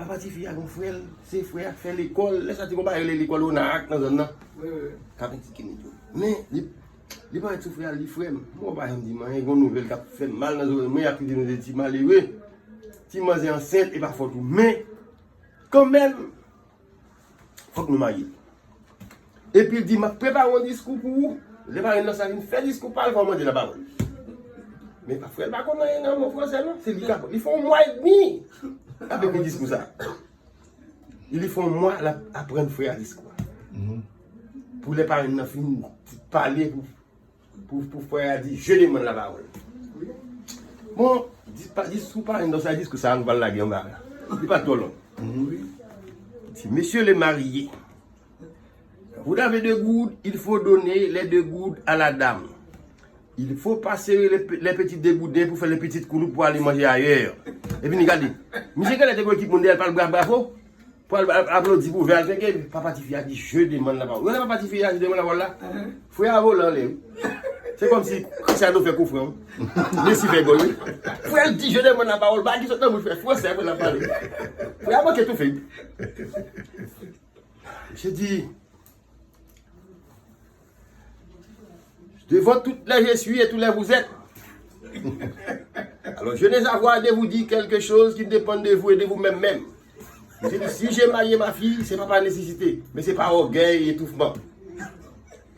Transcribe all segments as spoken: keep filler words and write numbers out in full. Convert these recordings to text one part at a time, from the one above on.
Papa tifi a gon frè l, se frè a k fè lekòl. Lè sa ti konpare li lekòl Onarak nan zòn nan. Wi, wi, wi. K ap etidye medyo. Men, li, li parèt sou frè a, li di, "Frè m, mwen pa janm di m anyen, gon nouvèl k ap fè m mal nan zòrèy mwen, y ap kite nou de ti malere. Ti manzè ansent, e pa fòt ou. Men, kanmenm, fòk nou marye." Epi l di, "M ap prepare yon diskou pou ou." Lè parenn nan sa vin fè diskou pa l, fò w mande lapawòl. Men pa frè l pa konn anyen nan mo fransè non. Se li k ap, li fè yon mwa edmi ap ekri diskou sa. Li fè yon mwa l ap aprann frè a diskou a. Pou lè parenn nan fin pale pou, pou, pou frè a di, "Je demande la parole." Bon, di, pa, diskou parenn nan sa, diskou sa, nou pral lage anba la. Li pa twò long. Li di, "Messieurs les mariés, vous avez deux gourdes, il faut donner les deux gourdes à la dame. Il faut pas serrer les, pe- les petits degouden pou fè les petites koulout pou ale manje ayè." Epi ni gade, misye genlè te gon ekip moun dèyè l pral bra bravo, pou al, al aplodi pou vè al fenke. Papa tifi a di, "Je demande la parole." Ou wè lè papa tifi a di, "Je demande la parole" la? Frè a vole anlè wi. Se kòmsi Cristiano fè kou frè w. Messi fè gòl wi. Frè l di, "Je demande la parole." Bagay ki sot nan bouch frè, fransè frè l ap pale. Frè a manke toufe wi. Misye di, "Devant toutes les je suis et tous les vous êtes. Alors, je n'ai avoir de vous dire quelque chose qui dépend de vous et de vous-même même." Misye di, "Si j'ai marié ma fille, c'est pas par nécessité, mais c'est par orgueil et étouffement."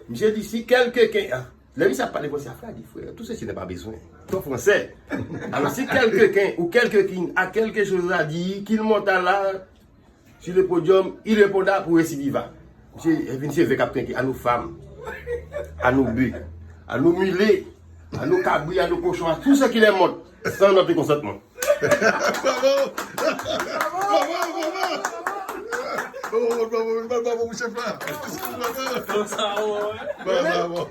Misye di, "Si quelqu'un," ah, lè misye ap pale konsa, frè a di, "Frè, tout ceci n'est pas besoin. Ton français." Alors, si quelqu'un ou quelqu'un a quelque chose à dire, qu'il monte à la sur le podium, il répondra pour récidiva. Misye, eh, vin se vè k ap kenke, à nos femmes, à nos bœufs, à nos mulets, à nos cabrits, à nos cochons, à tout ce qui les monte, sans notre consentement. Bravo! Bravo, bravo! Bravo, bravo, bravo, bravo pou chèf la! Bravo, bravo!